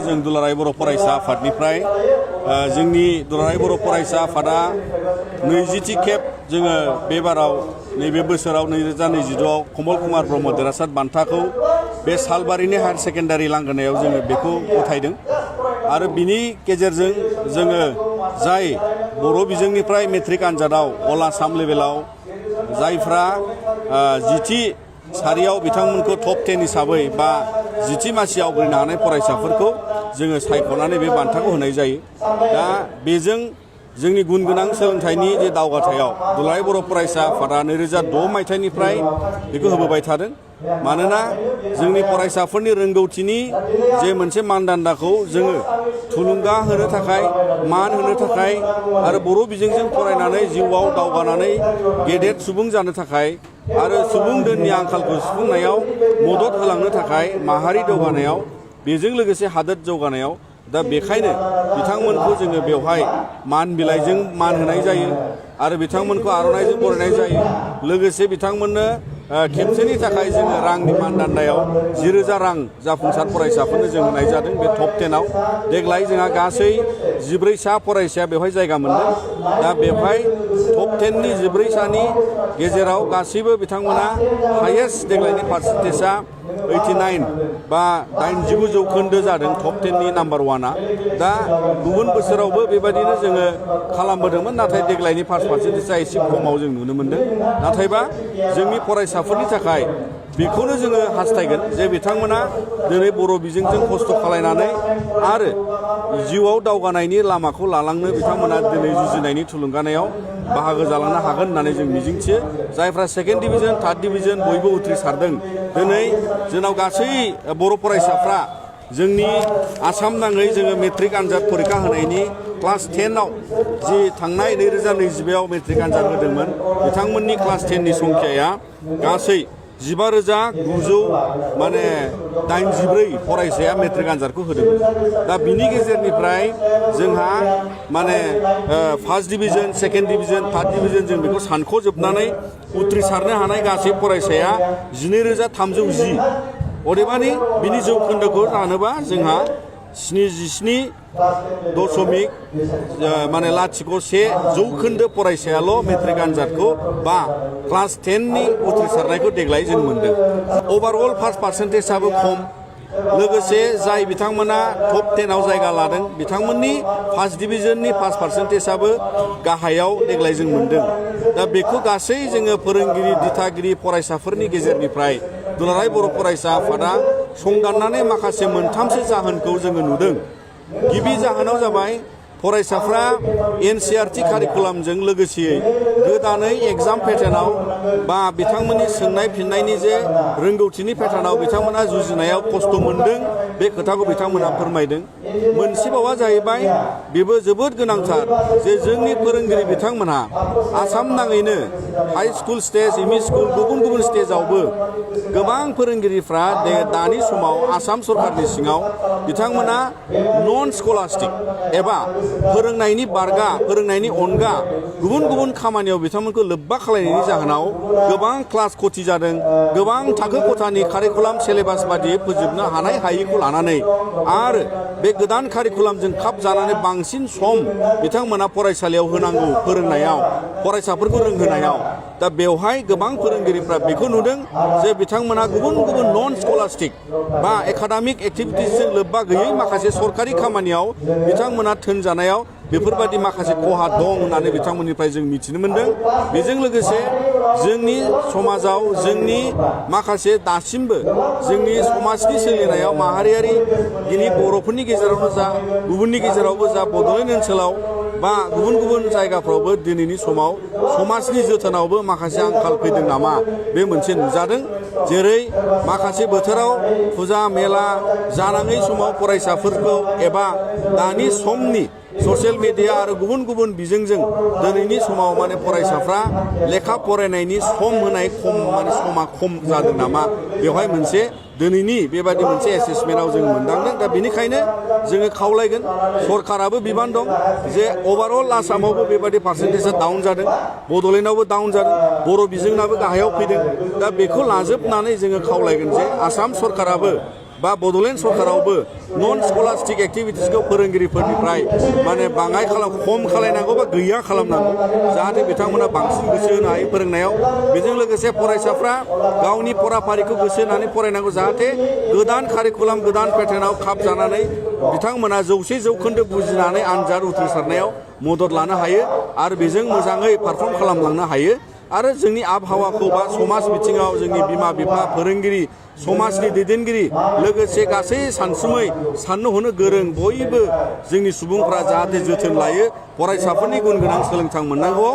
जों दुलाराय बर' फरायसा आफादनिफ्राय जोंनि दुलाराय बर' फरायसा आफादा 20थि खेब जोङो बे बाराव नैबे बोसोराव 2022आव कमल कुमार ब्रह्म देरहासार बान्थाखौ बे सालबारिनि हायार सेकेन्डारि लांगोनायाव जोङो बेखौ गथायदों आरो बिनि गेजेरजों जोङो जाय बर' बिजोंनिफ्राय मेट्रिक आनजादाव अल आसाम लेभेलाव जायफ्रा 10थि सारियाव बिथांमोनखौ टप 10 हिसाबै बा 10थि मासियाव आवग्रिनो हानाय फरायसाफोरखौ जोङो सायख'नानै बे बान्थाखौ होनाय जायो। दा बेजों जोंनि गुन गोनां सोलोंथाइनि जे दावगाथायाव दुलाराय बर' फरायसा आफादा 2006 मायथाइनिफ्राय बेखौ होबोबाय थादों। मानोना जोंनि फरायसाफोरनि रोंगौथिनि जे मोनसे मानदान्दाखौ जोङो थुलुंगा होनो थाखाय मान होनो थाखाय आरो बर' बिजोंजों फरायनानै जिउआव दावगानानै गेदेर सुबुं जानो थाखाय आरो सुबुं दोननि आंखालखौ सुफुंनायाव मदद होलांनो थाखाय माहारि दावगानायाव बेजों लोगोसे हादोर जौगानायाव दा बेखायनो बिथांमोनखौ जोङो बेवहाय मान बिलाइजों मान होनाय जायो आरो बिथांमोनखौ आर'नाइजों बरायनाय जायो। लोगोसे बिथांमोननो खेबसेनि थाखाय जोङो रांनि मानदान्दायाव 10,000 रां जाफुंसार फरायसाफोरनो जों होनाय जादों बे टप 10आव। देग्लाय जोंहा गासै 14 सा फरायसाया बेवहाय जायगा मोनदों। दा बेवहाय टप 10नि 14 सानि गेजेराव गासैबो बिथांमोना हायेस्ट देग्लायनि पार्सेन्टेजआ 89 बा 89 जौखोन्दो जादों टप 10नि नाम्बार 1आ। दा गुबुन बोसोरावबो बेबायदिनो जोङो खालामबोदोंमोन, नाथाय देग्लायनि फार्स्ट पार्सेन्टेजआ एसे खमाव जों नुनो मोन्दों। नाथायबा जोंनि फरायसाफोरनि थाखाय बेखौनो जोङो हास्थायगोन जे बिथांमोना दिनै बर' बिजोंजों खस्थ' खालायनानै आरो जिउआव दावगानायनि लामाखौ लालांनो बिथांमोना दिनै जुजिनायनि थुलुंगानायाव बाहागो जालांनो हागोन होननानै जों मिजिंथियो। जायफ्रा सेकेन्ड डिभिजन, थार्ड डिभिजन बयबो उथ्रिसारदों। दिनै जोंनाव गासै बर' फरायसाफ्रा जोंनि आसाम नाङै जोङो मेट्रिक आनजाद फरिखा होनायनि क्लास 10आव जि थांनाय 2022आव मेट्रिक आनजाद होदोंमोन बिथांमोननि क्लास 10नि संख्याया गासै 15,984 फरायसाया मेट्रिक आनजादखौ होदोंमोन। दा बिनि गेजेरनिफ्राय जोंहा first division, second division, third division जों बेखौ सानख'जोबनानै उथ्रिसारनो हानाय गासै फरायसाया 12,310। अदेबानि बिनि जौखोन्दोखौ जानोबा जोंहा 77.01 जौखोन्दो फरायसायाल' मेट्रिक आनजादखौ बा क्लास 10नि उथ्रिसारनायखौ देग्लाय जों मोन्दों। अभारअल फार्स्ट पार्सेन्टेजआबो खम। लोगोसे जाय बिथांमोना टप 10आव जायगा लादों बिथांमोननि फार्स्ट डिभिजननि फार्स्ट पार्सेन्टेजआबो गाहायाव देग्लाय जों मोन्दों। दा बेखौ गासै जोङो फोरोंगिरि, दिथागिरि, फरायसाफोरनि गेजेरनिफ्राय दुलाराय बर' फरायसा आफादा संदाननानै माखासे मोनथामसो जाहोनखौ जोङो नुदों। गिबि जाहोनाव जाबाय फरायसाफ्रा NCERT कारिकुलामजों लोगोसेयै गोदानै एग्जाम पेटार्नाव बा बिथांमोननि सोंनाय फिननायनि जे रोंगौथिनि पेटार्नाव बिथांमोना जुजिनायाव खस्थ' मोन्दों, बे खोथाखौ बिथांमोना फोरमायदों। मोनसेबावा जाहैबाय बेबो जोबोद गोनांथार जे जोंनि फोरोंगिरि बिथांमोनहा आसाम नाङैनो high school stage, ME school, गुबुन गुबुन स्टेजावबो गोबां फोरोंगिरिफ्रा दानि समाव आसाम सरकारनि सिङाव बिथांमोना नन स्कलास्टिक एबा फोरोंनायनि बारगा, फोरोंनायनि अनगा गुबुन गुबुन खामानियाव बिथांमोनखौ लोब्बा खालामनायनि जाहोनाव गोबां क्लास खथि जादों। गोबां थाखो खथानि कारिकुलाम सिलेबास बादियै फोजोबनो हानाय हायिखौ लानानै आरो बे गोदान कारिकुलामजों खाब जानानै बांसिन सम बिथांमोना फरायसालियाव होनांगौ फोरोंनायाव, फरायसाफोरखौ रोंहोनायाव। दा बेवहाय गोबां फोरोंगिरिफ्रा बेखौ नुदों जे बिथांमोना गुबुन गुबुन नन स्कलास्टिक बा एकाडेमिक एक्टिभिटिसजों लोब्बा गैयै माखासे सरकारि खामानियाव बिथांमोना थोनजानायाव बेफोरबायदि माखासे खहा दं होननानै बिथांमोननिफ्राय जों मिथिनो मोन्दों। बेजों लोगोसे जोंनि समाजाव जोंनि माखासे दासिमबो जोंनि समाजनि सोलिनायाव माहारियारि दिनै बर'फोरनि गेजेरावनो जा, गुबुननि गेजेरावबो जा, बड'लेण्ड ओनसोलाव बा गुबुन गुबुन जायगाफ्रावबो दिनैनि समाव समाजनि जोथोनावबो माखासे आंखाल फैदों नामा बे मोनसे नुजादों। जेरै माखासे बोथोराव फुजा मेला जानाङै समाव फरायसाफोरखौ एबा दानि समनि ससियेल मिडिया आरो गुबुन गुबुन बिजोंजों दिनैनि समाव फरायसाफ्रा लेखा फरायनायनि सम होनाय समा खम जादों नामा, बेवहाय मोनसे दिनैनि बेबायदि मोनसे एसेसमेन्टआव जों मोनदांदों। दा बेनिखायनो जोङो खावलायगोन, सरकाराबो बिबान दं जे अभारअल आसामावबो बेबायदि पार्सेन्टेजआ डाउन जादों, बड'लेण्डआवबो डाउन जादों, बर' बिजोंनाबो गाहायाव फैदों। दा बेखौ लाजोबनानै जोङो खावलायगोन जे आसाम सरकाराबो बा बड'लेण्ड सरकारावबो नन स्कलास्टिक एक्टिभिटिसखौ फोरोंगिरिफोरनिफ्राय माने बाङाय खम खालायनांगौ बा गैया खालामनांगौ जाहाथे बिथांमोना बांसिन गोसो होनो हायो फोरोंनायाव बेजों लोगोसे फरायसाफ्रा गावनि फराफारिखौ गोसो होनानै फरायनांगौ जाहाथे गोदान कारिकुलाम गोदान पेटार्नाव खाब जानानै बिथांमोना 100% बुजिनानै आनजाद उथ्रिसारनायाव मदद लानो हायो आरो बेजों मोजाङै पारफर्म खालामलांनो हायो आरो जोंनि आबहावाखौ बा समाज बिथिङाव जोंनि बिमा बिफा फोरोंगिरि समाजनि दैदेनगिरि लोगोसे गासै सानसुमै साननो हनो गोरों बयबो जोंनि सुबुंफ्रा जाहाथे जोथोन लायो फरायसाफोरनि गुन गोनां सोलोंथाइ मोननांगौ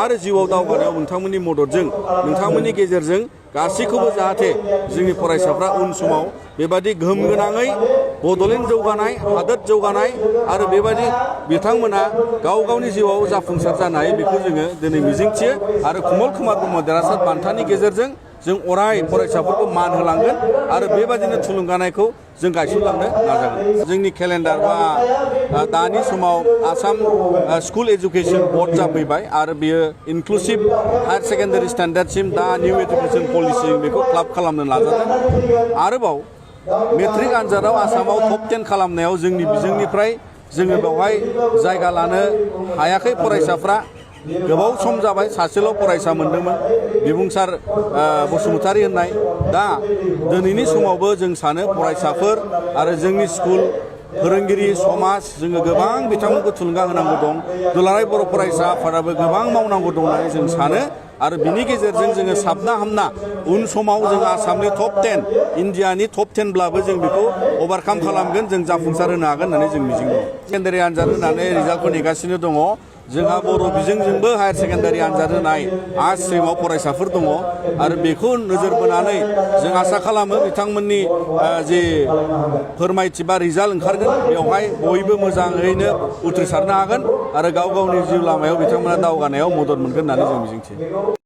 आरो जिउआव दावगानायाव नोंथांमोननि मददजों नोंथांमोननि गेजेरजों गासैखौबो जाहाथे जोंनि फरायसाफ्रा उन समाव बेबादि गोहोम गोनाङै बड'लेण्ड जौगानाय हादोर जौगानाय आरो बेबादि बिथांमोना गाव गावनि जिउआव जाफुंसार जानो हायो बेखौ जोङो दिनै मिजिंथियो आरो कमल कुमार ब्रह्म देरहासार बान्थानि गेजेरजों जों अराय फरायसाफोरखौ मान होलांगोन आरो बेबादिनो थुलुंगानायखौ जों गायसनलांनो नाजागोन जोंनि केलेन्डार बा दानि समाव आसाम स्कुल एजुकेशन बोर्ड जाफैबाय आरो बेयो इनक्लुसिभ हायार सेकेन्डारि स्टेन्डार्डसिम दा निउ एजुकेशन पलिसि बेखौ क्लाब खालामनो नाजादों आरोबाव मेट्रिक आनजादाव आसामाव टप 10 खालामनायाव जोंनि बिजोंनिफ्राय जोङो बेवहाय जायगा लानो हायाखै फरायसाफ्रा गोबाव सम जाबाय सासेल' फरायसा मोनदोंमोन बिबुंसार बसुमतारी होननाय दा दिनैनि समावबो जों सानो फरायसाफोर आरो जोंनि स्कुल फोरोंगिरि समाज जोङो गोबां बिथांमोनखौ थुलुंगा होनांगौ दं दुलाराय बर' फरायसा आफादाबो गोबां मावनांगौ दं होननानै जों सानो आरो बिनि गेजेरजों जोङो साबना हामना उन समाव जों आसामनि टप 10 इन्डियानि टप 10 ब्लाबो जों बेखौ अभारकाम खालामगोन जों जाफुंसार होनो हागोन होननानै जों मिजिं दं सेकेन्डारि आनजाद होनानै रिजाल्टखौ नेगासिनो दङ जोंहा बर' बिजोंजोंबो हायार सेकेन्डारि आनजाद होनाय आर्ट्स स्ट्रिमाव फरायसाफोर दङ आरो बेखौ नोजोर बोनानै जों आसा खालामो बिथांमोननि जे फोरमायथि बा रिजाल्ट ओंखारगोन बेवहाय बयबो मोजाङैनो उथ्रिसारनो हागोन आरो गाव गावनि जिउ लामायाव बिथांमोना दावगानायाव मदद मोनगोन होननानै जों मिजिंथियो